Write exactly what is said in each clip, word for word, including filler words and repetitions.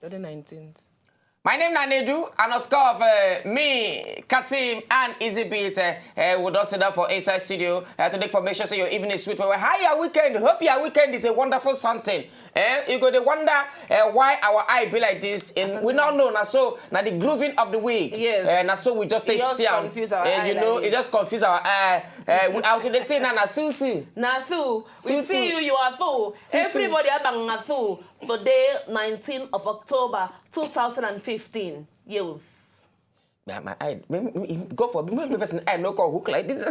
the nineteenth. My name na Nedu, and of course, uh, me, Katim, and Easy Beat, uh, uh, we don sit down for inside studio uh, today for make sure say your evening is sweet. Well, how your weekend? Hope your weekend is a wonderful something. Eh? You go to wonder uh, why our eye be like this. And we not know now. So now the grooving of the week. Yes. Uh, now so we just take confuse our uh, eye. You know, like it just confuse our eye. Uh, we, I was they say na na feel feel. Na feel. We see you, you are fool. Everybody abang na fool. Today, nineteenth of October, two thousand and fifteen. Yes. Nah, my eye, me, me, me, God for me, me person eye no call hook like this.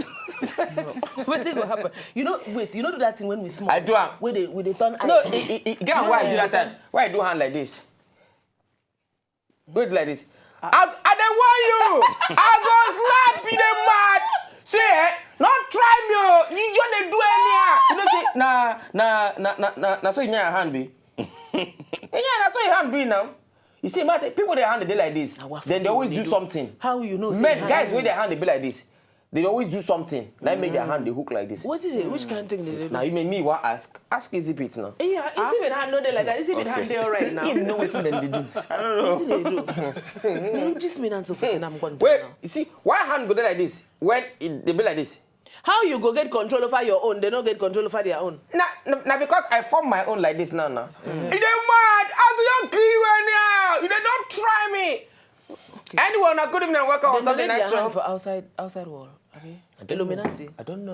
Wetin go happen? You know, wait, you know do that thing when we small. I do am. Where they, where they turn eye. No, it, it, it, get am why I do that time. Why I do hand like this? Good like this. I, I dey warn you. I go slap you, dey mad. See, eh? Not try me, oh. You, you dey do anyhow. You know, say, na, na, na, na, na, na, so you need a hand be. Yeah, na so your hand be now. You see, man, people dey hand dey like this. Then they always do something. How you know? Men, guys, wey their hand dey be like this. They always do something. Like make their hand dey hook like this. What is it? Which kind of thing they do? Now you make me want ask. Ask Easy Beat now. Yeah, Easy Beat hand no dey like that. Easy Beat hand dey all right now. You know what dem dey do. I don't know. Wetin they do? You know, this man answer for say I'm going. Wait, you see, why hand go dey like this when it dey be like this? How you go get control over your own? They no get control over their own. Na, na, na because I form my own like this now, now. Mm. It dey mad. I go just kill you anyhow. You dey don't try me. Okay. Anyone, a good evening and welcome on top the night show. For outside, outside wall. Abi? I don't know. Illuminati. I don't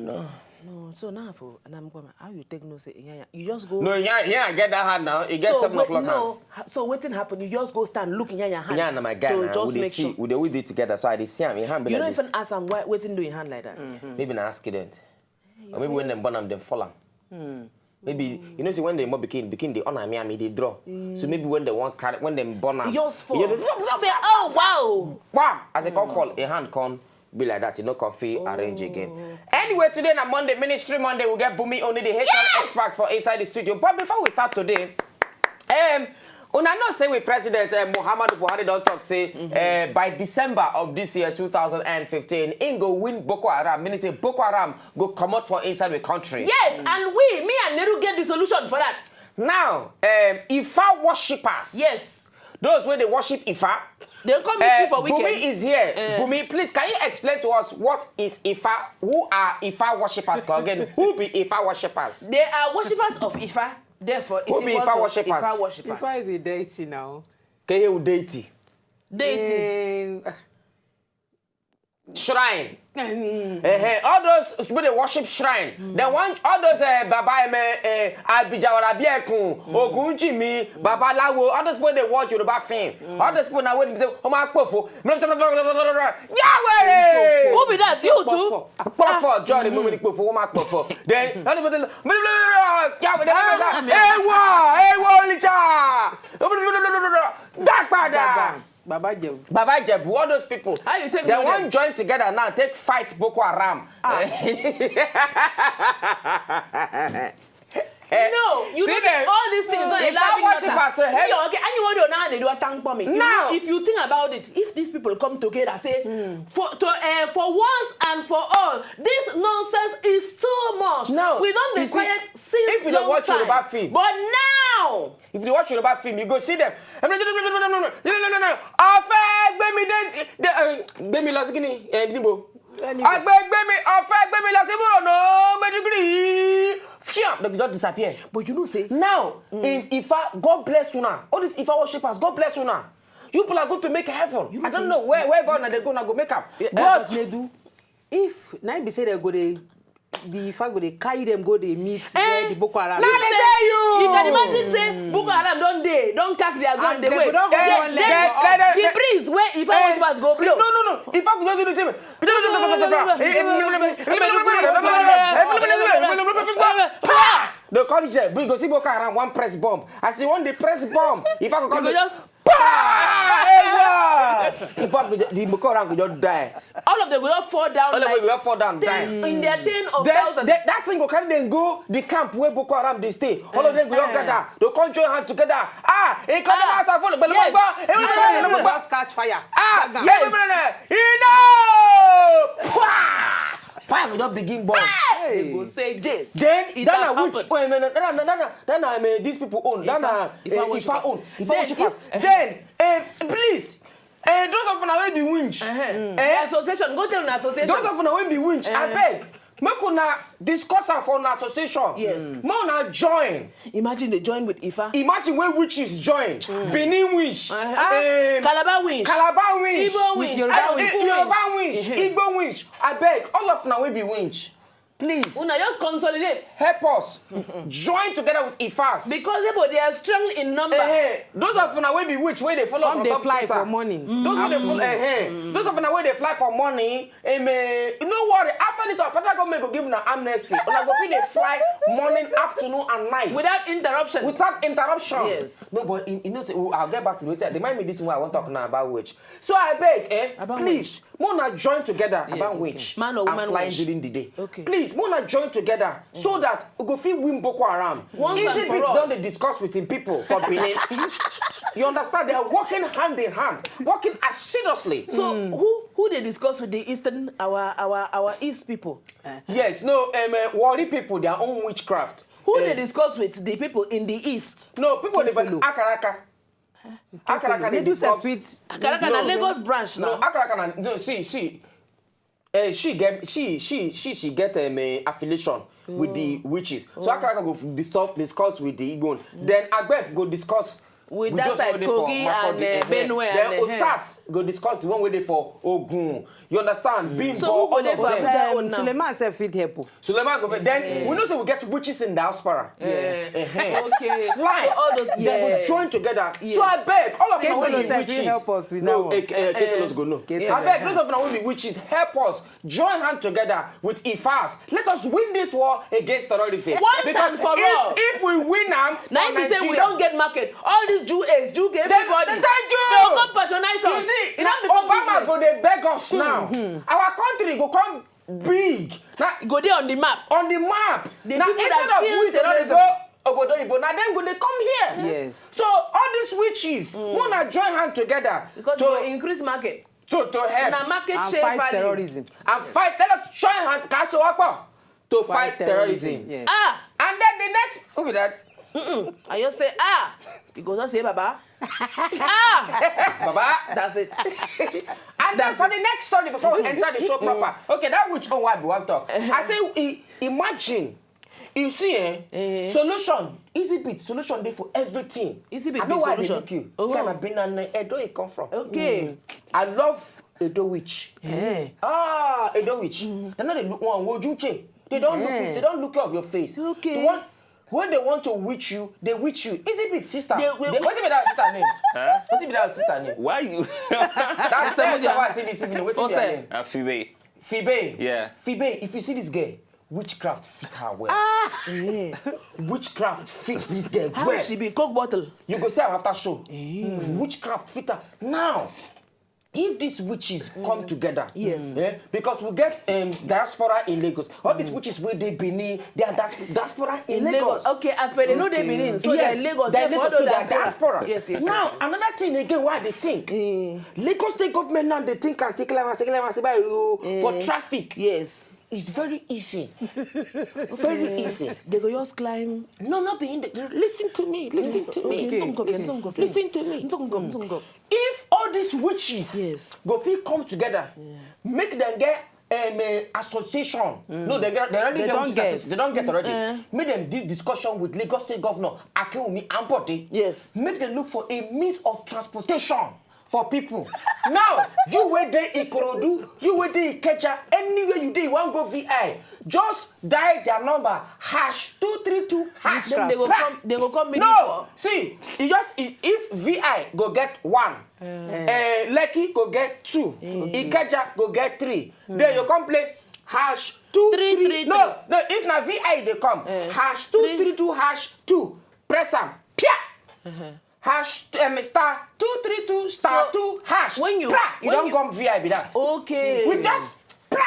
know. No, so now for and I'm going. How you take no say yeah, yeah. You just go. No, yeah, yeah. I get that hand now. It gets so seven o'clock. No, so wetin happen? You just go stand, look in your hand. Yeah, na my guy. So now just we dey make see, sure. We dey, we dey together. So I dey see am. Your hand be like this. You don't even ask am why. Wetin do your hand like that? Mm-hmm. Maybe na accident, or maybe when dem born am, dem fall am. Hmm. Maybe you know, see when they more begin, begin they honor me, I mean they draw. So maybe when they want carry, when they born am, yours fall. Say, oh wow, wow. As they come fall, a hand come be like that, you know, can feel arrange again. Anyway, today na Monday, Ministry Monday. We get Bumi, only the H R expert for inside the studio. But before we start today, um, una know say we President uh, Muhammadu Buhari don talk say uh, by December of this year, two thousand and fifteen, im go win Boko Haram, meaning say Boko Haram go comot for inside the country. Yes, and we, me and Neru get the solution for that. Now, um, Ifa worshippers. Yes. Those wey dey worship Ifa. They come meet you for weekend. Bumi is here. Eh. Bumi, please, can you explain to us what is Ifa? Who are Ifa worshippers? Come again, who be Ifa worshippers? They are worshippers of Ifa. Therefore, it's equal to Ifa worshippers. Ifa worshippers. Ifa is a deity now. K U deity. Deity. Eh, shrine. Eh, all those people they worship shrine. They want all those uh, Baba Eme, uh, Abijawara Biekun, Ogunjimi, Babalawo, all those people they watch Yoruba film. All those people now when they say, oh my kpofo. Yahweh! Who be that? You too? Kpofo, John, the moment kpofo, oh my kpofo. Then, all the people, Yahweh, they say, hey, wa, hey, wa, Olicha. Dagbada. Baba Jebu. Baba Jebu, all those people. How you take them? They want join together now, take fight Boko Haram. Ah. No, you see know them? All these things. If I worship pastor, help. Okay, anyone do now they do a tank for me. Now, if you think about it, if these people come together, say for to uh, for once and for all, this nonsense is too much. Now, we don't be quiet since long time. If you watch Yoruba film, but now. If you watch Yoruba film, you go see them. Ọ̀fẹ́ gbé mi dé, gbé mi lọ sí kíni? Níbo? Ọ̀fẹ́ gbé mi, ọ̀fẹ́ gbé mi lọ sí Borno, Maiduguri. Fiam, they just disappear. But you know say now in Ifa, God bless una. All these Ifa worshippers, God bless una. You people are going to make heaven. I don't know where wherever una dey go, una go make am. God. If na be say they go dey the fact go dey carry them go dey meet where the Boko Haram. Now they say you. You can imagine say Boko Haram don dey, don catch their gun, dey wait. The breeze wey Ifa worshippers go blow. No, no, no. Ifa go just do the thing. They call it there. We go see Boko Haram one press bomb. As he want the press bomb, Ifa go come just Bah! Hey, what? In fact, the Boko Haram go just die. All of them go just fall down. All of them go just fall down, die. In their ten of thousands. That thing go carry them go the camp where Boko Haram they stay. All of them go just gather. They come join hand together. Ah, it come out and follow. But yes. Just catch fire. Ah, yes. Enough! fire go just begin burn. Dem go say yes. Then It that can na which happen. Oh, no, no, no, no, no, that na um, these people own. That na Ifa- Ifa uh, Ifa worshippers. Own. Ifa Then worshippers. if- Then uh, please, uh, those of una wey be winch, Uh-huh. Eh? Association, go tell una association. Those of una wey be winch, Eh. Abeg, make una discuss am for una association. Yes. Make una join. Imagine they join with Ifa. Imagine when witches join. Benin winch. Uh-huh. Um, Calabar winch. Calabar winch. Igbo winch. Yoruba Ayo, Eh, Igbo Yoruba winch. winch. Igbo winch. Abeg, all of una wey be winch, please Una just consolidate. help us join together with Ifas. Because people, they are strong in number. Eh, those of una wey be witch wey dey follow us Come on dey top fly Twitter. For money. Those wey dey follow, eh, eh, those of una wey dey fly for money, eh, may, no worry. After this one, federal government go give una amnesty. Una go fit dey fly morning, afternoon, and night Without interruption. Without interruption. Yes. No, but you, you know say, oh, I'll get back to it. They mind me this thing wey I wan talk now about witch. So I beg, eh, About please, make una join together about witch Man or and woman flying witch. During the day. Okay. Please, make una join together so that we go fit win Boko Haram. Once and for Easy all. Don dey discuss with him people for Benin. You understand? They are working hand in hand, working assiduously. So who who they discuss with the eastern our our our east people? Yes, no, um, uh, Warri people, their own witchcraft. Who Eh, they discuss with the people in the east? No, people live in Follow. Akaraka. Akaraka they Maybe discuss. separate. Akaraka No, na Lagos branch No, now. Akaraka na, no, see, see. Uh, she get she she she she get um, uh, affiliation with the witches. So Akaraka go f- discuss discuss with the Igbo. Then Agbef go discuss With with that those side, wey dey for Kogi Makurdi, and, uh, eh, Benue then and, uh, Osas go discuss the one wey dey for Ogun. You understand? Bimbo, So who go all dey of for them. Abuja? Um, Own now. Suleiman sef fit help. Suleiman go fit. Then we know say we get witches in diaspora. Eh. Eh-heh. Okay. Fly. So all those They go yes. Join together. Yes. So I beg all of Say una wey Solo be sef fit witches. Help us with No, that one. eh, eh, Keselos go no. Keselos. I beg those of una wey be witches, help us join hand together with Ifas. Let us win this war against terrorism. Once Because and for if, all. If we win am, Now for if we say we Nigeria, don't get market, all these Jew A's, Jew K, Then- everybody. then thank you. They will come patronize You us. see, It don't become Obama business. Go dey beg us now. Our country go come big. Now Go there on the map. On the map. The Now people instead that of kill we to dey terrorism. go obodo oyibo, now dem go dey come here. Yes. So all these witches, una join hand together Because to we go increase market. to to help Na market And share fight value. Terrorism. And fight. Let us join hand, ka so work to fight Fight terrorism. Terrorism, yes. Ah, And then the next, who be that? I just say ah. You go just say baba. Ah, Baba. That's it. And then for the next story, before we enter the show proper, okay, that which own why we want talk. I say, i- imagine, you see, eh, solution, easy bit, solution dey for everything. Easy bit I know be why they solution. Look you. Oh. Kind of been an Edo you come from. Okay. I love Edo witch. Eh. Ah, Edo witch. They know they look one wojuche. They don't look. They don't look of your face. Okay. The one when they want to witch you, they witch you. Easy bit, sister. They- we- They- What be that sister name? Huh? What be that sister name? Why you? That's the Samuel. What see this evening. What be What's her that? Name? Afibe. Fibe. Yeah. Fibe. If you see this girl, witchcraft fit her well. Eh. Witchcraft fit this girl How well. She be Coke bottle? You go see am after show. Witchcraft fit her. Now, if these witches come together, Yes. Eh, because we get um, diaspora in Lagos. All these witches wey dey Benin, they are dias- diaspora in, In Lagos. Okay, as per they know they Benin, so Yes, they are Lagos. they are They Lagos, follow so they are diaspora. Diaspora. Yes, yes. Now, another thing again why they think. Lagos state government now they think and say climb and say climb and say buy you for traffic. Yes. It's very easy. Very easy. They go just climb. No, not be in the. Listen to me. Listen to me. Okay. Nzongo, Nzongo, Listen to me. Nzongo, Nzongo. If all these witches Yes. go fit come together, make them get um, a association. No, they, get, they already They get don't witches get. Association. They don't get already. Make them do discussion with Lagos State Governor Akinwumi Ambode. Yes. Make them look for a means of transportation for people. Now, you wey dey Ikorodu, you wey dey Ikeja, anywhere you dey, you wan go V I, just dial their number, hash two three two hash. Then they go come. They go come meet you No, for. See, you just i- if V I go get one, uh, Lekki go get two, Ikeja go get three. Then you come play hash two Three, three. three, No, three. No. If na V I they come, Eh. hash two three two hash two. Press am. Pia. Hash um, star two three two star So, two hash. when you- Pra, you when don't you- come V I be that. Okay. We just pra.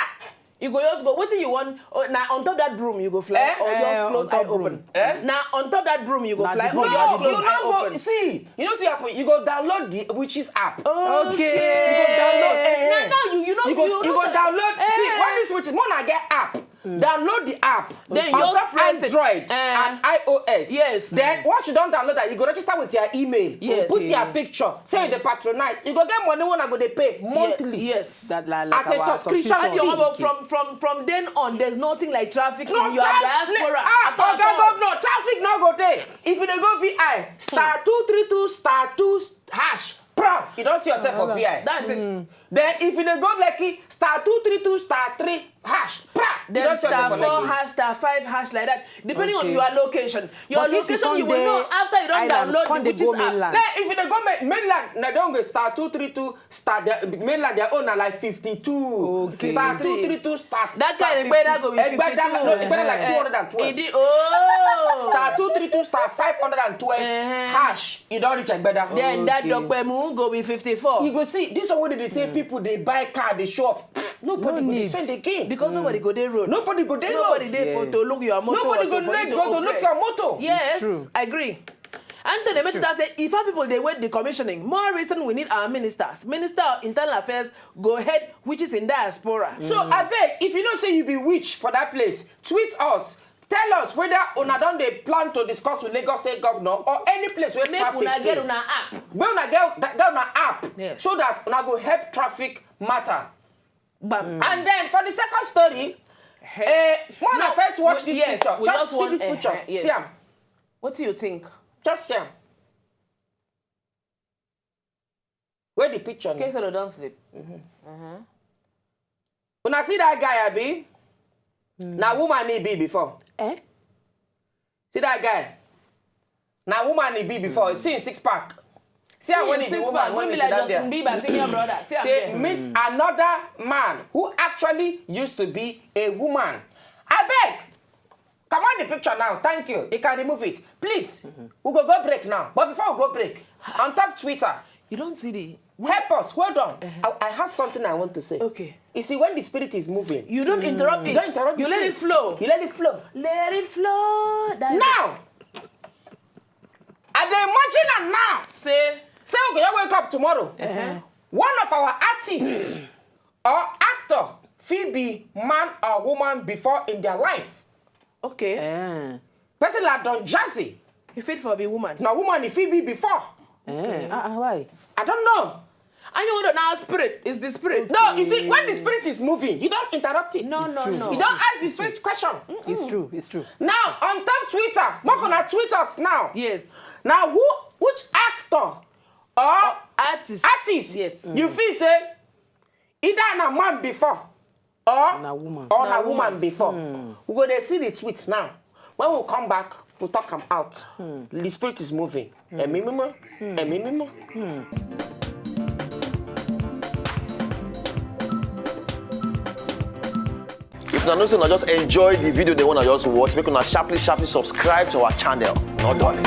You go just go, wetin you want? Oh, na on top that broom you go fly, Eh? or Eh, just close on top eye broom. open? Eh? Na on top that broom you go Na fly, the or broom. just No, close you eye no go. Open? See, you know what happen? You go download the witches app. Okay. You go download. Eh, Na now you, you know, you go, you you go know- download. See, Eh. What this witches? Mona get app. Download the app Then on you top press it. Android Eh. and iOS. Yes. Then once you don download that, you go register with your email. Yes. Put your picture. Say you dey patronize. You go get money when I go dey pay monthly. Yes. That like, like As a our subscription And you fee. go from from from then on. There's nothing like traffic No in your traffic. diaspora. Ah, at all, Oga at all. Governor, traffic no go dey. If you dey go V I, star two three two star two hash, pra, you don see yourself for V I. That's it. Then if you dey go Lekki, star two three two star three hash, pra, you Then don see star yourself four for Lekki. Hash star five hash like that, depending on Okay. your location. Your But if you location come you will dey know after you don island, download come the dey go witches app. mainland. Then if you dey go ma- mainland, na don go star two three two star their mainland their own na like fifty-two. Okay. Star two three two star. That kind of Egbeda go be Egbeda na- no, fifty-two. Egbeda like Eh. two hundred and twelve. Idi oh. Star two three two star five hundred and twelve Eh. hash. You don reach Egbeda. Then that Okay. Dokpemu go be fifty-four. You go see this one wey dey say people dey buy car, dey show off. Nobody No go dey need. send again. Because nobody go dey road. Nobody go dey Nobody road. dey for Yeah. to look your motor. Nobody or go to- for need you go to look operate. Your motor. Yes, True. I agree. Anthony Emetuta say, if our people dey wait the commissioning, more reason we need our ministers. Minister of Internal Affairs go head, which is in diaspora. So abeg, if you know say you be witch for that place, tweet us. Tell us whether una don dey plan to discuss with Lagos State Governor or any place where Make traffic una get dey. Una app. Make una get get una app Yes. so that una go help traffic matter. Bam. And then for the second story, uh, when I No, first watch we- this yes, picture, we just just see want- this eh, picture. eh, yes. See am. What do you think? Just see am. Where the picture? Now? Kesoro don sleep. Una see that guy, abi? Na woman he be before. Eh? See that guy? Na woman he be before. See him six pack. See how when he be Six woman, man, when we he be sit like down there. Justin Bieber, senior brother. See am Say there. Miss another man who actually used to be a woman. Abeg, comot the picture now. Thank you. You can remove it, please. We go go break now. But before we go break, on top Twitter, You don't see the help us. Hold on. I, I have something I want to say. Okay. You see, when the spirit is moving, You don't interrupt it. You don't interrupt the You let spirit. It flow. You let it flow. Let it flow. That's Now, I dey imagine am now. Say Say we go just wake up tomorrow. Uh-huh. One of our artists or actor fit be man or woman before in their life. Okay. Eh. Person like Don Jazzy, He fit for be woman. na woman he fit be before. Eh. Ah, ah, why? I don't know. And you know now spirit is the spirit. No, you see, when the spirit is moving, you don't interrupt it. No, It's no, true. no. You don't ask the spirit question. It's true. It's true. Now, on top Twitter, make una tweet us now. Yes. Now, who, which actor or Artist. artist Yes. You feel say either na man before or Na woman. or na Na woman woman. Before. We go dey see the tweet now. When we come back, we talk am out. The spirit is moving. Ẹ̀mí mímọ́. Ẹ̀mí mímọ́. If una know say una just enjoy the video dem wey una just watch, make una sharply sharply subscribe to our channel. No dulling.